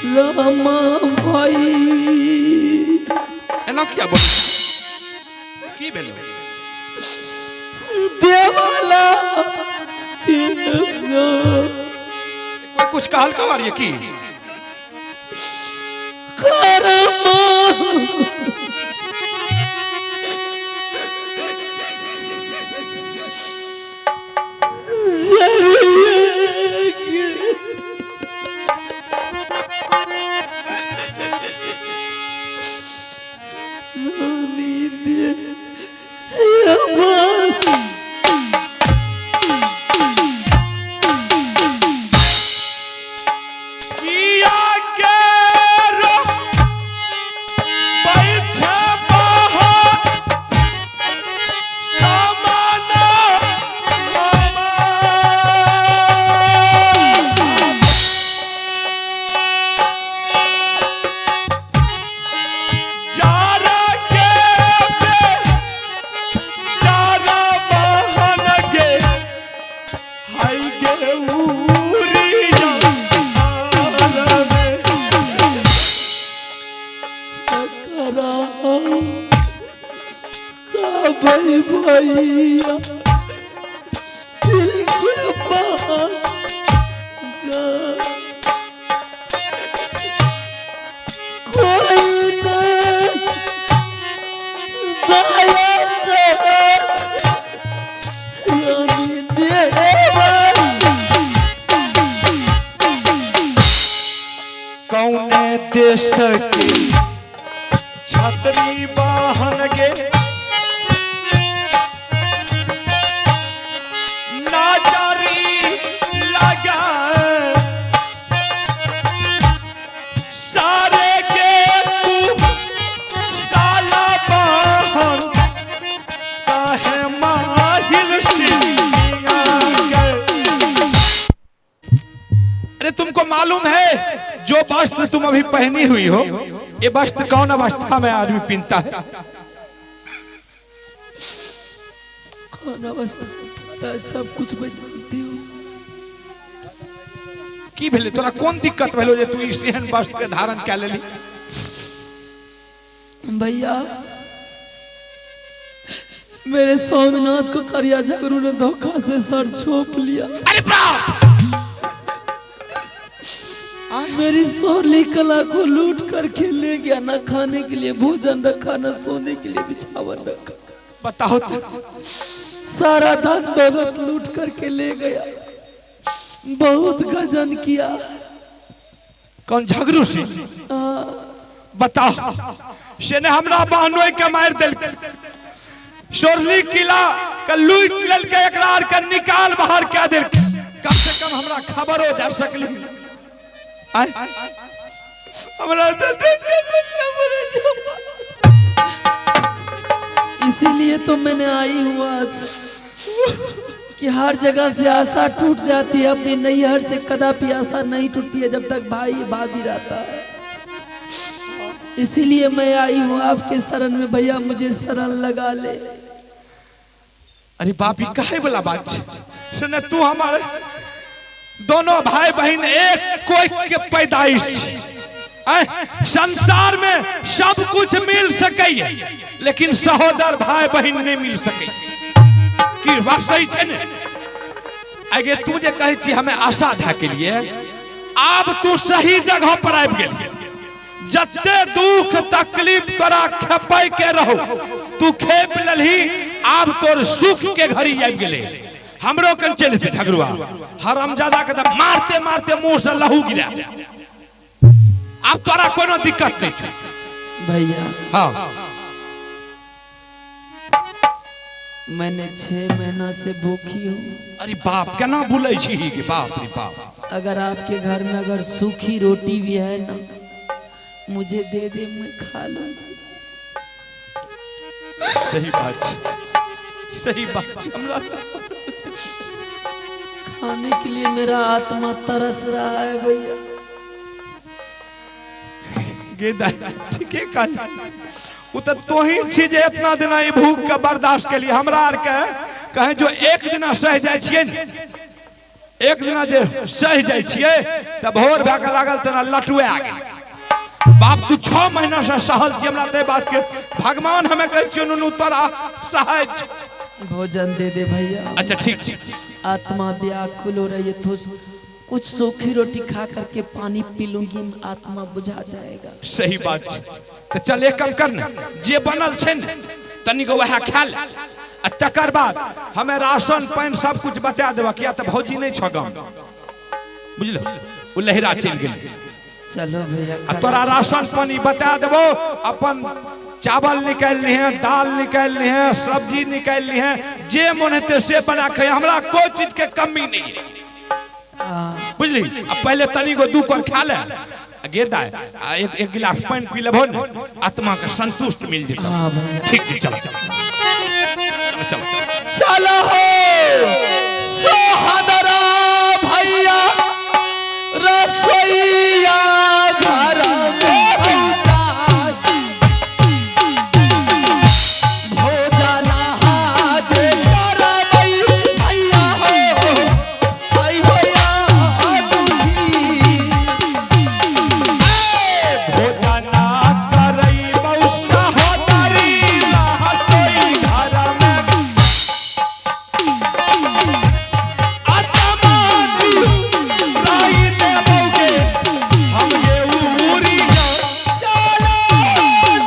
रामा भाई। एना किया बोल, की भेलो? देवाला तेजो। कोई कुछ कहल का मारिए की? कर्म जरिए के रानी दे अमन। किया के रो बैठे बाहर समाना जारा के बे जारा बहन के हाय गे उरिया में। करा का भाई भैया दिल के बात जा कोई नहीं दया कर रानी देवा। कौने देश के छतरी बाहन गे नाजरी लगा सारे के तू साला बाहन काहे माहिल सिंह के। अरे तुमको मालूम है जो वस्त्र तुम अभी पहनी हुई हो, ये वस्त्र कौन अवस्था में आदमी पहनता है? कौन अवस्था है, सब कुछ मैं जानती हूँ। की भेलै तोरा, कोन दिक्कत भेलो जे तू इस एहन वस्त्र के धारण कए लेली? भैया, मेरे स्वामीनाथ को करिया झगरू ने धोखा से सर छोप लिया। अरे बाप! मेरी सोली कला को लूट करके ले गया। ना खाने के लिए भोजन रखा, ना सोने के लिए बिछावन रखा। बताओ तो। सारा धन दौलत लूट करके ले गया। बहुत गजन किया। कौन, झगड़ू से? बताओ, से ने हमरा बहनोई के मार देलकै, सोरली किला के लूट लेलकै, एकरा आर के निकाल बाहर कए देलकै। कम से कम हमरा खबरो दे सकली। आय, हमरा तो देख के कुछ न बोले। इसीलिए तो मैंने आई हूँ आज कि हर जगह से आशा टूट जाती है, अपनी नैहर से कदापि आशा नहीं टूटती है जब तक भाई भाभी रहता है। इसीलिए मैं आई हूँ आपके शरण में। भैया, मुझे शरण लगा ले। अरे बाप, ई कहे वाला बात छै? सुने, तू हमारे दोनों भाई बहन एक कोई के पैदाइश छी। आय, संसार में सब कुछ मिल सकै, लेकिन सहोदर भाई बहन नहीं मिल सकै। की बात सही छै ने? आगे तू जे कहै छी हमें आशा धऽ के लिए, आब तू सही जगह पर आबि गेल। जते दुख तकलीफ तोरा खेपै के रहो, तू खेप लेलही। आब तोर सुख के घड़ी आबि गेलै। हमरो कन चलि जेतै झगड़ुआ हरामजादा के, तऽ मारते मारते मुंह से लहू गिरा। आब तोरा कोनो दिक्कत नहीं छै। भैया, हाँ। मैंने 6 महीना से भूखी हूँ। अरे बाप, केना बोलै छी गे? बाप रे बाप! अगर आपके घर में अगर सूखी रोटी भी है ना, मुझे दे दे, मैं खा लूंगी। सही बात छै, सही बात छै। हमरा तऽ खाने के लिए मेरा आत्मा तरस रहा है भैया। गे दाइ, ठीके कहली। ओ तऽ तोही छी जे इतना दिना ई भूख के बर्दाश्त के लिए। हमरा आर के कहे जो एक दिना सह जाइ छियै ने, एक दिना जे सहि जाइ छियै तऽ भोर भए कऽ लागल तेना लटुआ गेल। बाप तू 6 महीना से सहल छी हमरा ताहि बात के भगवान हमें कहै छियौ नुनू तोरा सहाय छै। भोजन दे दे भैया। अच्छा ठीक छै। आत्मा व्याकुल हो रही है, तो कुछ सूखी रोटी खा करके पानी पी लूंगी, आत्मा बुझा जाएगा। सही बात छै। तऽ चल एक काम कर ने, जे बनल छै ने तनिक वएह खा ले, आ तकर बाद हमें राशन पानि सब कुछ बता देबा, किया तऽ भौजी नहि छौ गाँव, बुझलो ओ लहिरा चलि गेल। चलो भैया। आ तोरा राशन पानी बता देबो, अपन चावल निकालि लिहे, दाल निकालि लिहे, सब्जी निकालि लिहे, जे मन हेतै से बना के, हमरा कोई चीज के कमी नहीं है, बुझली। आ पहले तनिगो 2 कर खा ले गे दाय, आ एक गिलास पानि पी लेबहो ने, आत्मा के संतुष्ट मिल जेतौ। हाँ भैया। ठीक छै, चल चल चल चलो हो सोहदरा भैया रसोईया घर में भोजन हाजिर करबै भैया हो, हाय भैया तुझी। भोजन करैबौ सहोदरी रसोई घर में, आत्मा जुड़ाई देबौ गे हम गे उरी। चलो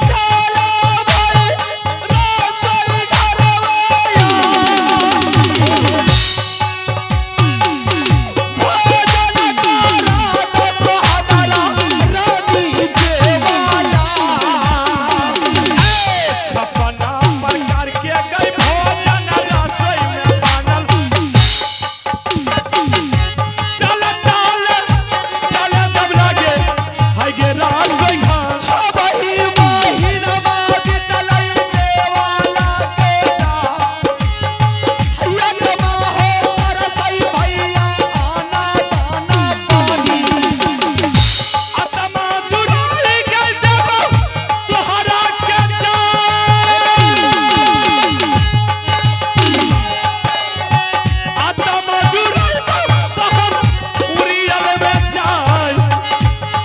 चलो भाई रसोई घरवैया, भोजन करत सोहदरा रानी देवाला। 56 प्रकार के गई भोजन रसोई में बनल। चल चल चल तब लागे हाय गे रसोई घर। छबही महिनमा बितलै देवाला केटा, हैया हो परसै भैया आना दाना पानी। आत्मा जुड़ाई के देबौ तोहरा के जान। आत्मा जुड़ाई तोहर उड़ियल में जाय,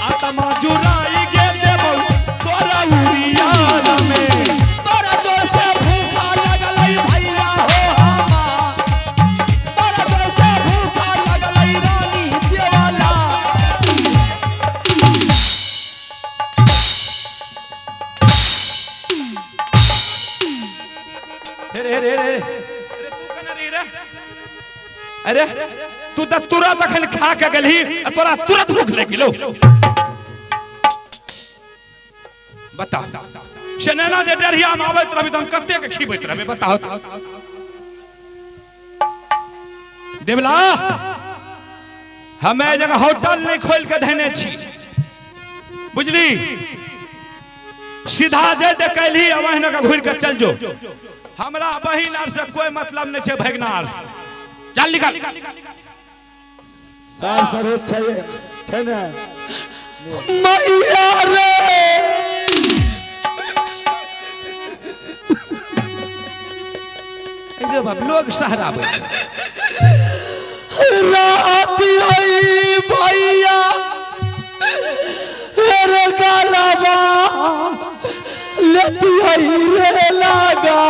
आत्मा जुड़ाई के देबौ तोरा उड़ियल में। बड़ा जोर से भूखा लगलै भैया हो हमा, बड़ा जोर से भूखा लगलै रानी देवाला। अरे अरे अरे अरे तू कना रही रे? अरे तू तऽ तुरंत अखन खा के गेलही आ तोरा तुरंत भूख लागि गेलौ। बता से नैना जे डेढ़िया में आबैत रहबी तऽ हम कते के खीबैत रहबै, बताओ। देवला हमे जगह होटल नहीं खोल के धने छी, बुझली। सीधा जे दे कैलही आ वहिना के घुरि के चल जो, हमरा बहिन आर से कोई मतलब नहीं छै, भगना आर से। चल निकल। सार सरोज छै छै ने मैया रे अरे बाप लोग सहराबै छै। रात आई भैया रे गालबा लेती आई रे लागा,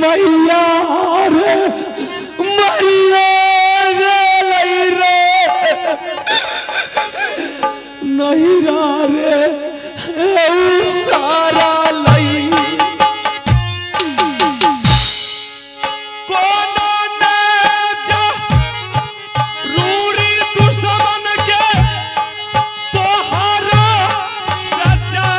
मैया रे मरिया गेलै रे नहिरा रे सारा लई। कोना ने जा रूरी दुश्मन के तोहरा सजा।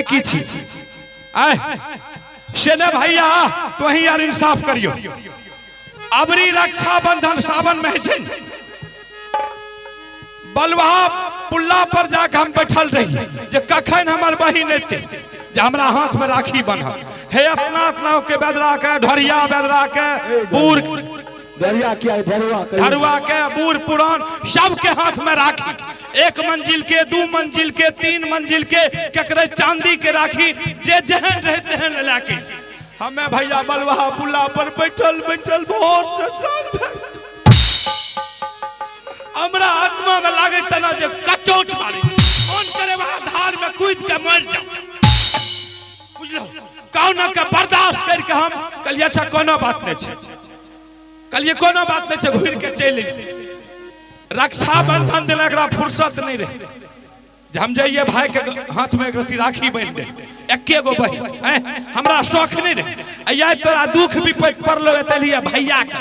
आय की छी आय से ने भैया तोही यार इंसाफ करियो। अबरी रक्षाबंधन सावन में है ने, बलुआ पुल्ला पर जाके हम बैठल रही जे कखन हमर बहिन एते जे हमरा हाथ में राखी बन्हल हे। अपना अपना के बेदरा के ढरिया बेदरा के बूढ़ डरिया किया ढरुआ कहियो। ढरुआ के बूढ़ पुरान सबके हाथ में राखी, एक मंजिल के, दू मंजिल के, तीन मंजिल के, केकरे चांदी के राखी, जे जेहन रहे तेहन लाके। हमें भैया बलुआ पुल्ला पर बैठल बैठल भोर से साँझ भए। हमरा आत्मा में लागे तना जे कचोट मारी, मन करे वहां धार में कूद के मर जाओ, बुझलो? कौना के बर्दाश्त करके हम कहलिए अच्छा कोनो बात नहीं छै, कहलिए कोनो बात नहीं छै, घुर के चलि एलियै। रक्षाबंधन दिन एकरा फुर्सत नहीं रहे जे हम जाइए भाई के हाथ में एक रत्ती राखी बांधि दे, एके गो बहिन हैं, हमरा शौक नहीं रहे। आ या तोरा दुख विपत्ति पड़लो एतलिए भैया के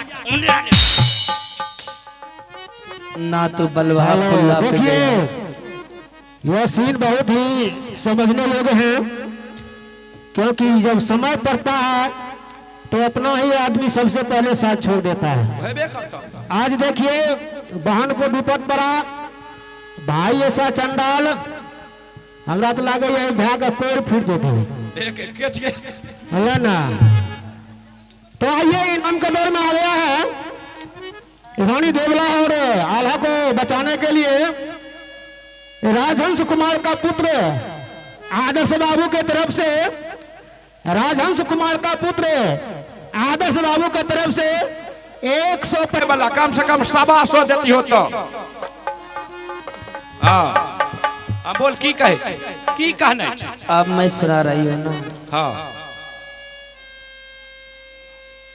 ना तो बलवा हेलो, पुल्ला पे देखिए गया। यह सीन बहुत ही समझने योग्य है, क्योंकि जब समय पड़ता है तो अपना ही आदमी सबसे पहले साथ छोड़ देता है। हेबे करता। आज देखिए बहन को विपद पड़ा, भाई ऐसा चंडाल, हमरा तो लागे है भाई का कोर फूट देते है। एक एक के छियै? है ना? तो आइए इनाम के दौर में आ गया है। रानी देवला और आल्हा को बचाने के लिए राजहंस कुमार का पुत्र आदर्श बाबू के तरफ से, राजहंस कुमार का पुत्र आदर्श बाबू के तरफ से 100 वाला कम से कम 125 देती हो तो। हाँ हाँ बोल की कहे की कहना है? अब मैं सुना रही हूँ ना। हाँ।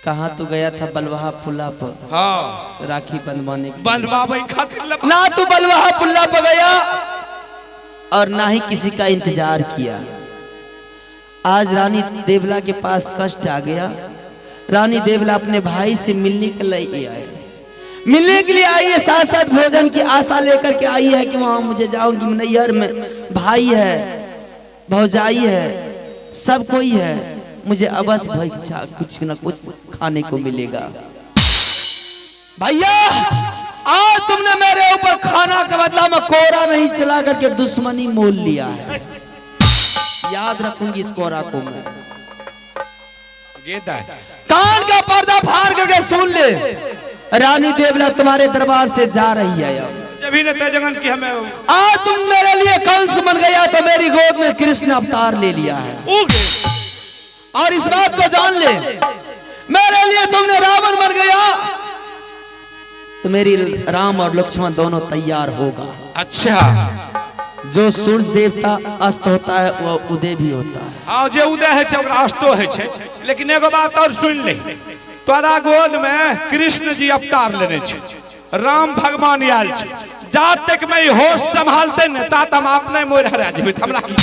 कहाँ तो गया था बलवाहा पुल्ला पर। हाँ। राखी बंधवाने के लिए। बंधवावे खातिर ना तू बलवाहा पुल्ला पर गया और ना ही किसी का इंतजार किया। आज रानी देवला के पास कष्ट आ गया। रानी देवला अपने भाई से मिलने के लिए आए, मिलने के लिए आई है, साथ साथ भोजन की आशा लेकर के आई है कि वहां मुझे जाऊंगी, नैहर में भाई है, भौजाई है, सब कोई है, मुझे अवश्य भैया कुछ न कुछ खाने को मिलेगा। भैया आज तुमने मेरे ऊपर खाना के बदला में कोरा नहीं चला करके दुश्मनी मोल लिया है, याद रखूंगी इस कोरा को मैं। गेदा कान का पर्दा फाड़ करके सुन ले, रानी देवला तुम्हारे दरबार से जा रही है अब। जब ही न जगन की हमें आज तुम मेरे लिए कंस बन गया तो मेरी गोद में कृष्ण अवतार ले लिया है। और इस बात को जान ले, मेरे लिए तुमने रावण बन गया तो मेरी राम और लक्ष्मण दोनों तैयार होगा। अच्छा, जो सूर्य देवता अस्त होता है वह उदय भी होता है। हाँ, जे उदय है छे, ओकरा अस्तो है छे। लेकिन एगो बात और सुन ले, तोरा गोद में कृष्ण जी अवतार लेने छे, राम भगवान आयल छे, जा तक मैं होश संभालते न ता हम अपने मोर हरा जेबै। हमरा की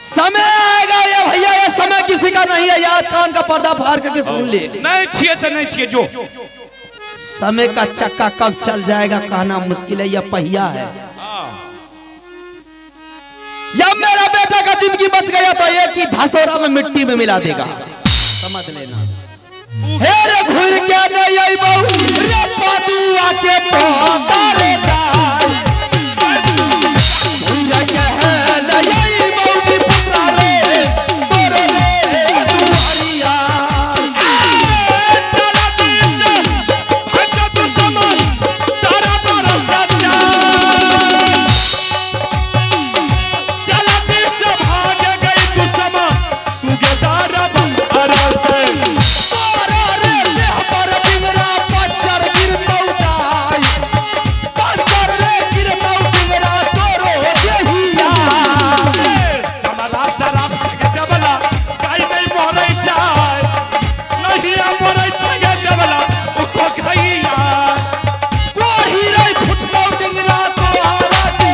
समय आएगा ये भैया, ये समय किसी का नहीं है। याद कान का पर्दा फाड़ करके सुन ले, नहीं छिए तो नहीं छिए। जो समय का चक्का कब चल जाएगा कहना मुश्किल है, यह पहिया है। जब मेरा बेटा का जिंदगी बच गया तो एक ही धसोरा में मिट्टी में मिला देगा, समझ लेना। हे रे घुर के नहीं आई बहू रे पादुआ के पोता रे दाई, घुर के नहीं आई बहू रे पुत्रा रे तोरे रे दुआरिया। तोरा रे देह पर बिंगरा पत्थर गिर पौताई, पत्थर रे गिर पौ बिंगरा तोरो देहिया। कोढ़ी रे फुटबौ डिंगरा तोहारा के,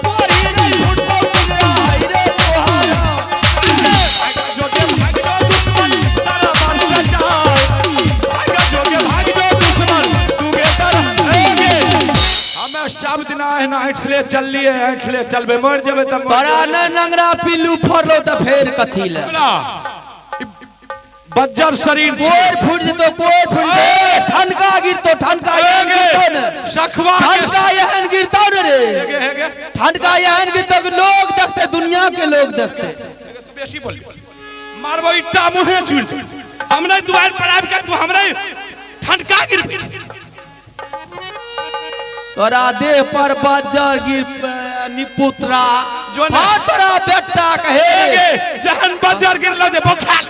कोढ़ी रे फुटबौ डिंगरा हाय रे तोहारा। सब दिना एहना ऐठले चललिए ऐठले चलबे मर जेबे त तोरा न नंगरा पिल्लू फरलो त फेर कथी ले बज्जर शरीर छै। कोर फूट जेतो कोर फूट जेतो ठनका गिरतो ठनका एहन गिरतो ने सखवा के ठनका एहन गिरतो ने रे हेगे हेगे ठनका एहन गिरतो कि लोग देखते दुनिया के लोग देखते। तू बेसी बोल मारबो इट्टा मुहे चुर हमरे दुआर पर आबि के तू हमरे ठनका गिर तोरा देह पर बज्जर गिर निपुत्रा जो ने- हाँ तोरा बेटा कहे हेगे जहन बज्जर गिरलो जे बोखार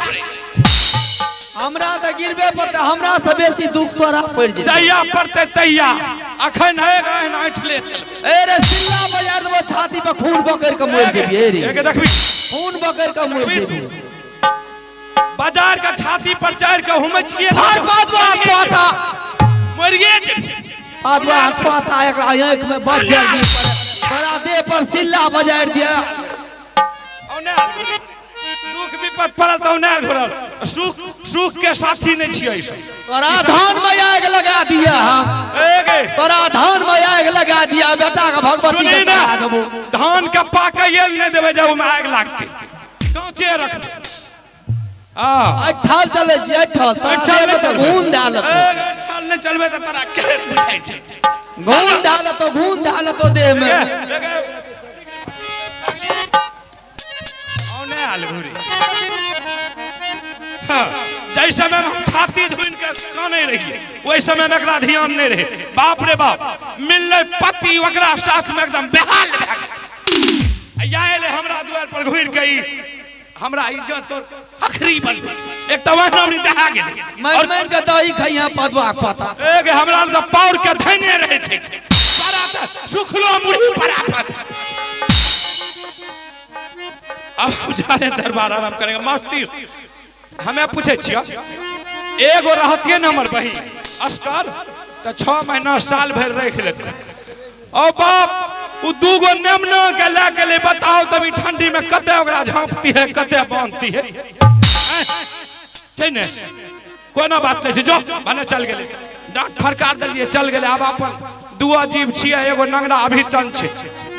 हमरा तऽ गिरबे पड़तै हमरा से बेसी दुख तोरा पड़ि जेतै। जहिया पड़तै तहिया अखन हे एहन ऐठले चलबै। ए रे सिल्ला बजार देबो छाती पर खून बकरि के मरि जेबी रे। हेगे देखबी खून बकरि के मरि जेबी। बाजार के छाती पर चढ़ के हुमै छियै हर पादवा पाता मरिए जेबी। पादवा पाता एकरा आँखि में बज्जर गिर तोरा देह पर सिल्ला बजार दिया। औने दुख विपद पड़ल तऽ औने घुरल सुख सुख के साथी नहीं छियै ई सब। तोरा धान में आग लगा दिया हम एगे तोरा धान में आग लगा दिया बेटा के भगवती सुनी के ना चढ़ा देबो। धान के पाके येल नहीं देबै जब ओमे आग लागतै कांचे रखबै। हां अठल चलै छी अठल तोरा अठल देह में नहि तऽ चलबै। घून दए लेतौ। एगे, अठल नहि चलबै तऽ तोरा के बुझाइ छै घून दए लेतौ घून दए लेतौ देह में। एगे, औने आल घुरी। हाँ, जाहि समय में हम छाती धुनि के कानै रहियै ओहि समय में एकरा ध्यान नहीं रहे। बाप रे बाप मिललै पति ओकरा साथ में एकदम बेहाल भए गेल। आ या एलै हमरा दुआर पर घुरि के ई हमरा इज्जत के अखरी बन गेल। एक तऽ वह हमरी दहा गेलै। मैं और मैं के दही खइहा पदवा के पाता। एगे हमरा तऽ पाउर के धैने रहै छै। बड़ा तऽ सुखलो मुरही बराबर। अब हम जा रहे दरबार आराम करेंगे मस्ती। हमें पूछे छियो एगो रहतिये न हमर बहिन अस्कर तऽ 6 महीना साल भरि रख लेते। ओ बाप उ दूगो नेमना के लए के ले बताओ तभी ठंडी में कते ओकरा झाँपती है कते बांधती है। छै ने कोनो बात नहीं छै जो भने चल गेलै डांट फरकार देलियै चल गेलै। आब अपन दू अजीब छियै एगो नंगरा अभिचन छै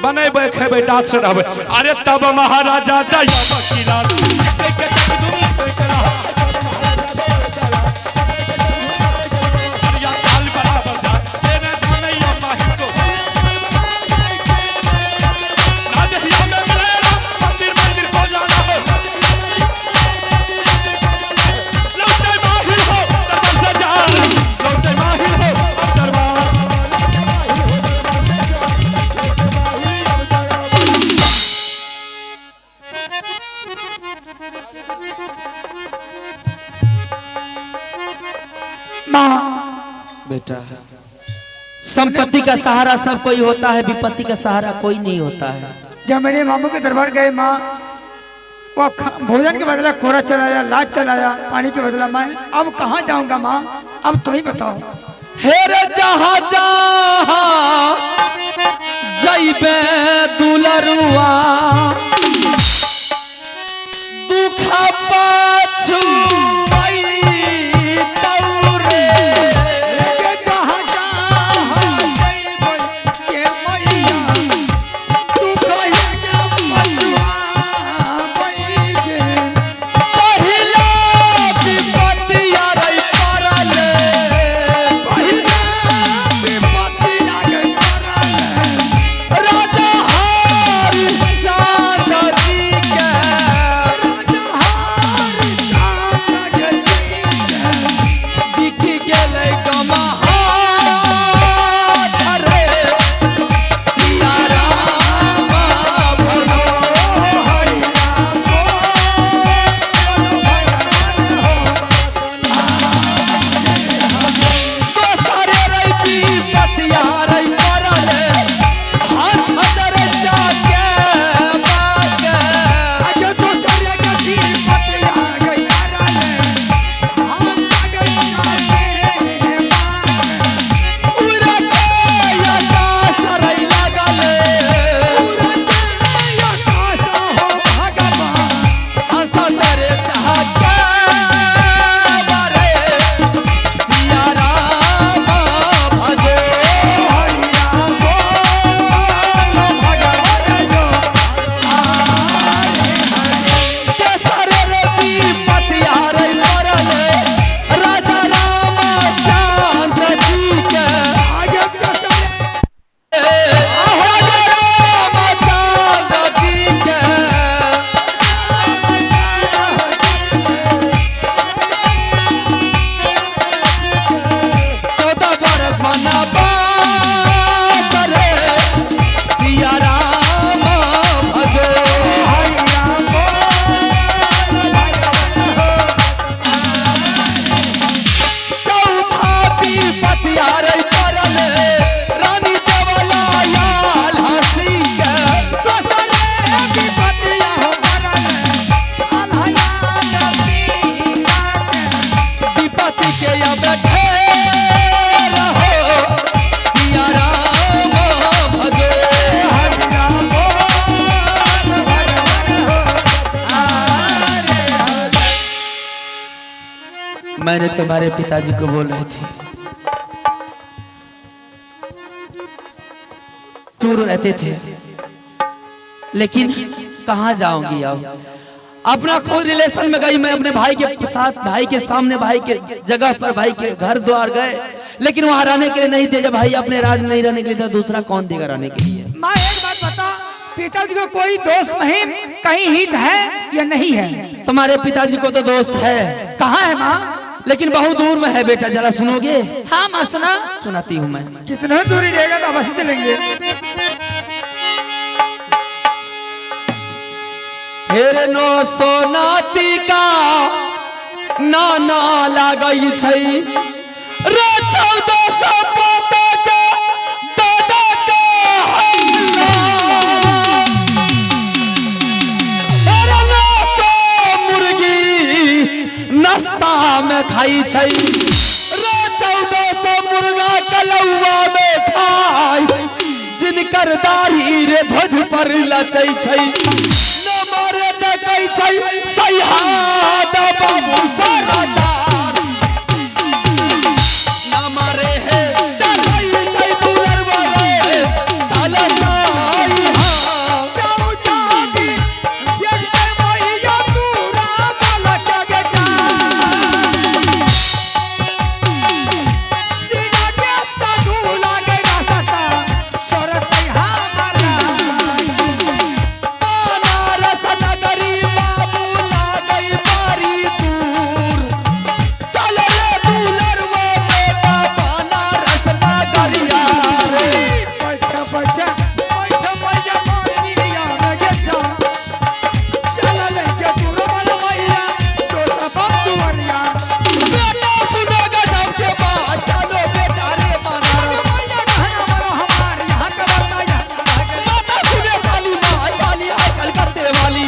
बनेबै खेबै डांट से रहबै। अरे तब महाराजा दया बकीलाल बेटा संपत्ति का सहारा सब कोई होता है विपत्ति का सहारा कोई नहीं होता है। जब मेरे मामू के दरबार गए माँ वो भोजन के बदला कोरा चलाया लाज चलाया पानी के बदला मैं अब कहाँ जाऊंगा माँ अब तुम ही बताओ। हे रे जहाँ जहाँ जइबे दुलरुआ दुख पाछु मैंने तुम्हारे पिताजी को बोल रहे थे, चूर रहते थे, लेकिन कहाँ जाऊंगी अब? अपना कोई रिलेशन में गई मैं अपने भाई के साथ, भाई के सामने, भाई के जगह पर, भाई के घर द्वार गए, लेकिन वहां रहने के लिए नहीं थे। जब भाई अपने राज में नहीं रहने के लिए था, दूसरा कौन देगा रहने के लिए? माँ एक बात बता, पिताजी को कोई दोष नहीं, कहीं हित है या नहीं है? तुम्हारे पिताजी को तो दोस्त है। कहाँ है माँ? लेकिन बहुत दूर में है बेटा, जरा सुनोगे? हाँ माँ सुना। सुनाती हूँ मैं। कितना दूरी रहेगा तो अवश्य चलेंगे। हेरे नो सोनाती का नाना लागई छै रे 1400 पोता के दादा के हल्ला। हेरे 900 मुर्गी नाश्ता में खाई छै रे 1400 मुर्गा कलौआ में खाई, जिनकर दाढ़ी रे ध्वज पर लचै छै, न मारे डकै छै सैहाद बाबू सरदार, न मारे हे डकै छै दुलरवा रे तलसाई। बनारस नगरी बाबू लागै बारी दूर, चल रे दुलरवा बेटा बनारस नगरिया रे। बेटा सुनो गजब के बात, चलो बेटा रे बनारस। माता सुने काली माँ, काली है कलकत्ते वाली।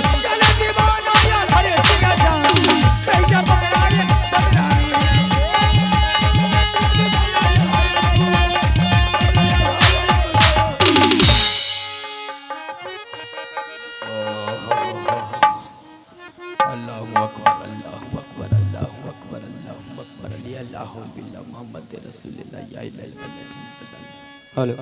अल्लाहु अकबर, अल्लाहु अकबर, अल्लाहु अकबर, अल्लाहु अकबर, अली अल्लाहु बिल्ला मोहम्मद रसूलुल्लाह या इलाही हेलो।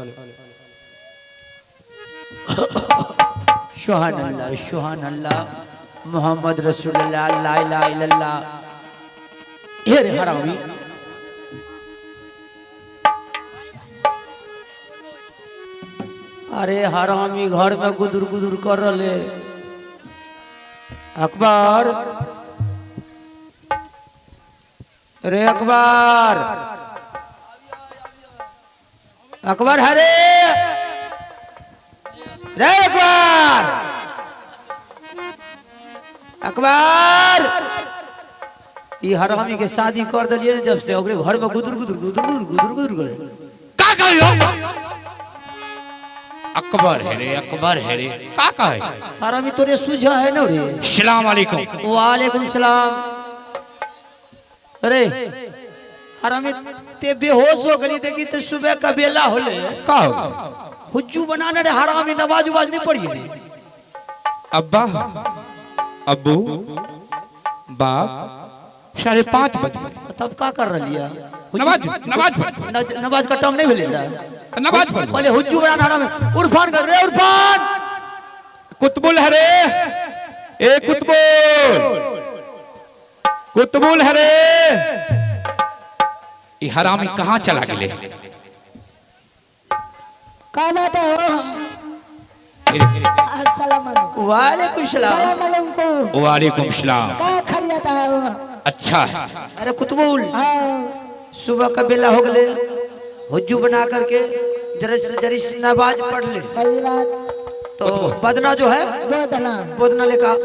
सुभान अल्लाह, सुभान अल्लाह, मोहम्मद रसूलुल्लाह, ला इलाहा इल्लल्लाह। हे रे हरामी, अरे हरामी घर में गुदुर गुदुर कर रहे। अकबर रे, अकबर, अकबर हरे रे, अकबर, अकबर। ई हरामी के शादी कर दिलिए ने जब से ओकरे घर में गुदुर गुदुर गुदुर गुदुर गुदुर गुदुर करे। का कहियो अकबर है रे, अकबर है रे, का कहे? हरामी तोरे सुझा है न रे? सलाम अलैकुम। वालेकुम सलाम। अरे हरामी ते बेहोश हो गली, देखी ते सुबह का बेला होले। का हो? हुज्जू बनाने रे हरामी, नमाज उमाज नहीं पढ़ी रे। अब्बा, अब्बू, बाप, 5:30 बज गए। तब का कर रही है? नमाज, नमाज पढ़। नमाज का टाइम नहीं भेले रे। नमाज पढ़। पहले हुज्जू बनाना हरामी। उर्फान कर रे उर्फान। कुतुबुल हरे, ए कुतुबुल, कुतुबुल हरे, ई हरामी कहाँ चला गेले? का बात है हो? अस्सलाम वालेकुम। वालेकुम सलाम। सलाम वालेकुम। वालेकुम सलाम। का खरियत है हो? अच्छा है। अरे कुतुबुल, हाँ। सुबह का बेला हो गले, हुज्जू बना करके जरा से जरी से नमाज पढ़ ले। सही बात। तो बदना जो है, बोदना, बोदना लेकर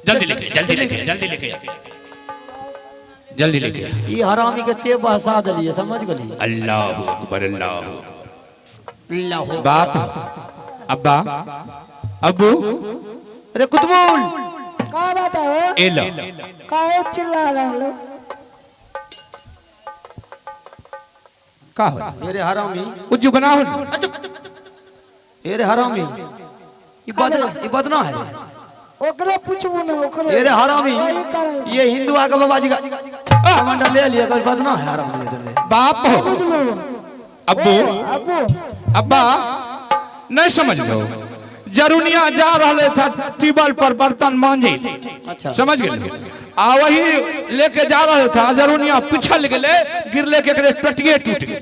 जल्दी लेके, जल्दी लेके, जल्दी लेके, जल्दी लेके। ई हरामी के ते बहसा दलिए, समझ गली? अल्लाह अकबर, अल्लाह अल्लाह। बाप, अब्बा, अब्बू। अरे कुतुबुल, का बात है हो? ए लो। काहे चिल्ला रहे हो लोग? का हो? मेरे हरामी, उज्जू बनाओ। मेरे हरामी, ई बदना, ई बदना है। ओकरे पूछबू ना, ओकरे। मेरे हरामी, वही कारण। ये हिंदू आके बाबा जी का कमंडल ले लिया कोई बदना है आराम ले दे बाप हो अब्बू अब्बू अब्बा नहीं समझ लो जरुनिया जा रहे था टेबल पर बर्तन मांजे। अच्छा। समझ गए आ वही लेके जा रहे था जरुनिया पिछल गए गिरले के एकरे टटिए टूट गए।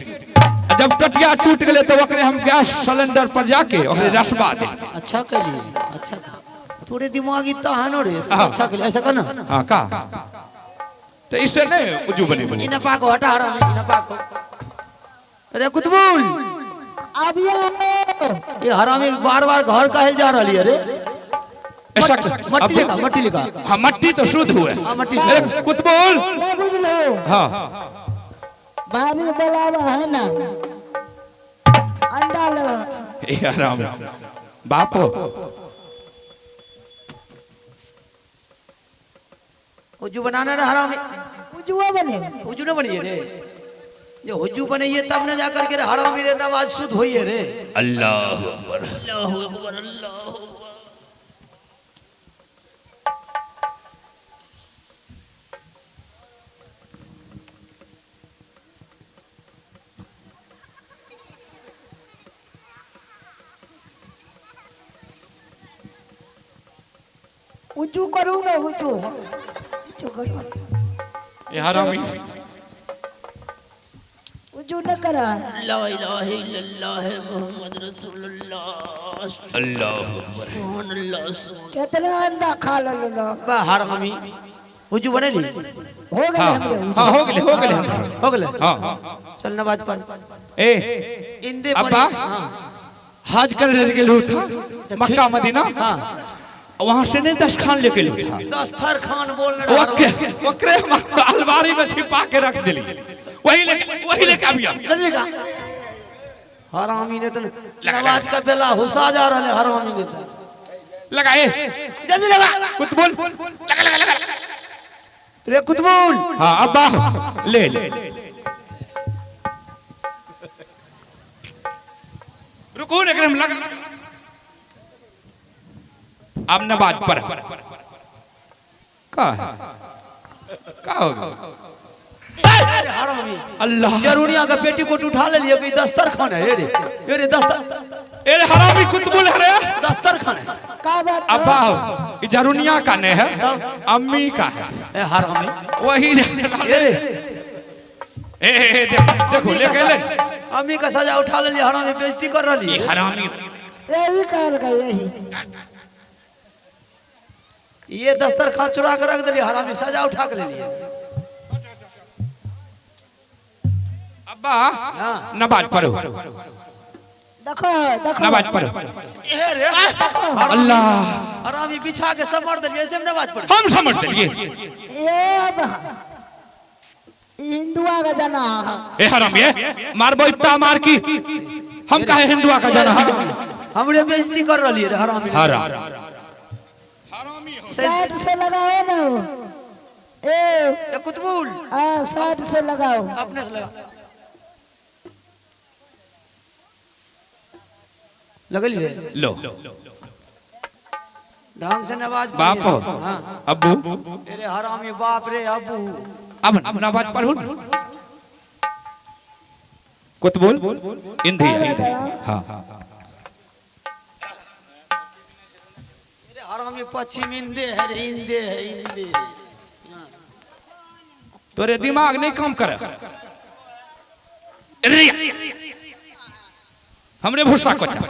जब टटिया टूट गए तो ओकरे हम गैस सिलेंडर पर जाके ओकरे रसबा दे। अच्छा कलिए, अच्छा थोड़े दिमाग इतना है ना रे, तो अच्छा कलिए ऐसा करना। हाँ का तो इससे नहीं उजू बने बने इना पाको हटा हरा इना पाको। अरे कुतुबुल अब ये ये हरामी बार बार घर कहल जा रही है रे। ऐसा मट्टी लिखा, मट्टी लिखा। हाँ मट्टी तो शुद्ध हुए। हाँ, मट्टी अरे शुद्ध। कुतुबुल नहीं बुझलो। हाँ भाभी बोलावा है ना अंडा लो। ये हराम बाप हो उज्जू बनाना रे हरामी। उजुआ बने उज्जू न बनिए रे, जो हुज्जू बनिए तब न जा करके रे हरामी रे नमाज शुद्ध होइए रे। अल्लाह अकबर अल्लाह अकबर अल्लाह अकबर। उजू करू ना उजू उजू करू। ये हरामी उजू न करा। ला इलाहा इल्लल्लाह मोहम्मद रसूलुल्लाह। अल्लाह अकबर। सुभान अल्लाह सुभान। कितना अंडा खा लो लो। बा हरामी हुज्जू बनेली हो गए हाँ हमरे। हाँ हो गए हो गए हो गए। हाँ हाँ चल नमाज पढ़। ए इंदे पर अब्बा हाँ हज करने के लिए था मक्का मदीना। हाँ वहां से नहीं दस्तरखान लेके लो था। दस्तरखान बोल रहा ओके ओकरे हम अलमारी में छिपा के रख दिली वही लेके अभी जल्दी का हरामी ने तो नमाज का बेला हुसा जा रहा है हरामी ने तो लगाए जल्दी लगा कुतुबुल लगा लगा लगा रे कुतुबुल। हाँ अब्बा ले ले रुको ने हम लगा अब नमाज पढ़ का है का हो गया अरे हरामी अल्लाह जरूरिया का पेटीकोट उठा ले लिया कि दस्तरखान है रे ये रे दस्तर अरे हरामी कुतुबुल है रे दस्तरखान है का बात है? अब्बा ये जरुनिया का नहीं है अम्मी का है ए हरामी वही ये रे ए, ए, ए, देखो देखो लेके ले अम्मी का सजा उठा ले लिया हरामी बेइज्जती कर रही ये है हरामी यही कर गए यही ये दस्तरखान चुरा के रख दिली हरामी सजा उठा के ले लिए। अब्बा नमाज पढ़ो देखो देखो नमाज पढ़ो ए रे अल्लाह हरामी बिछा के समर दिलिए ऐसे में नमाज पढ़ हम समझ दिलिए ये अब हिंदुआ का जना है। ए हरामी ए मारबो इत्ता मार की हम काहे हिंदुआ का जाना है हमरे बेइज्जती कर रही है रे हरामी। हराम साइड से लगाओ ना ए ए कुतुबुल आ साइड से लगाओ अपने से लगा लगली रे लो ढंग से नमाज बाप हो पढ़िए। हाँ अब्बू अरे हरामी बाप रे अब्बू अब नमाज पढ़ो कुतुबुल इंधी हाँ अरे हरामी पश्चिम इंदे है रे इंदे है इंदे। तोरे दिमाग नहीं काम करे रे हमरे भूसा कोचा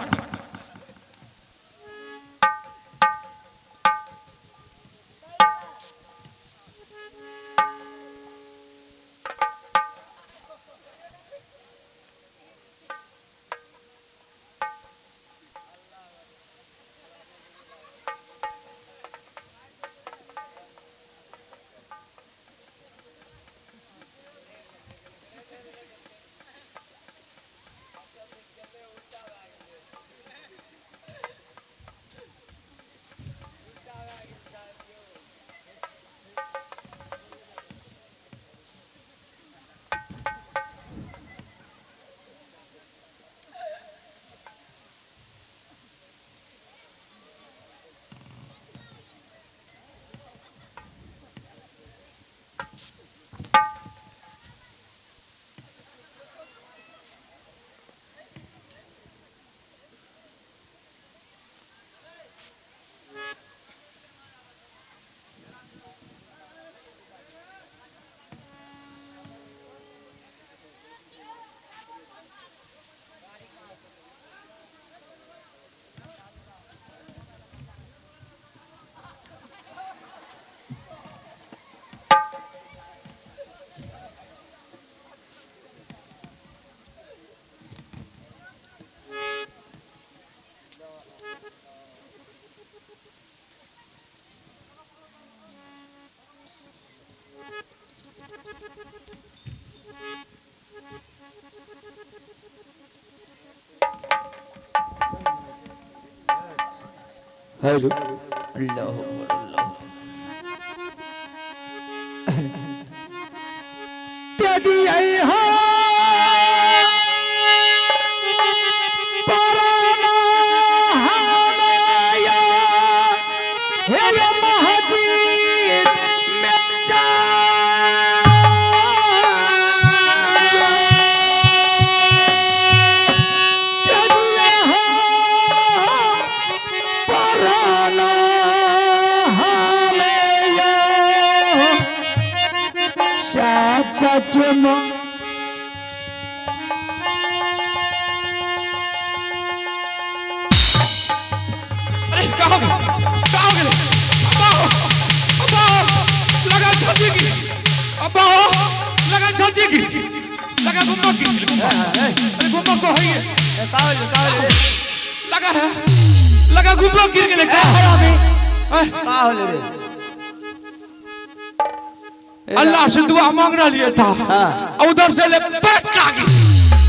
हेलो अल्लाह अकबर, अल्लाह। त्यजी आई हो पराना हमें या, हे ये महजीद में जा। त्यजी आई हो पराना हमें या, चाचा के माँ अरे कहाँ हो गए? कहाँ हो गए? अब्बा हो, अब्बा हो, लगा छाती की, अब्बा हो, लगा छाती की, लगा गुम्बा की, अरे गुम्बा को है ये, लगा है, लगा गुम्बा गिर गेलै। का होले रे? अल्लाह से दुआ मांग रहा था, हाँ। और उधर से ले पैक आ गई।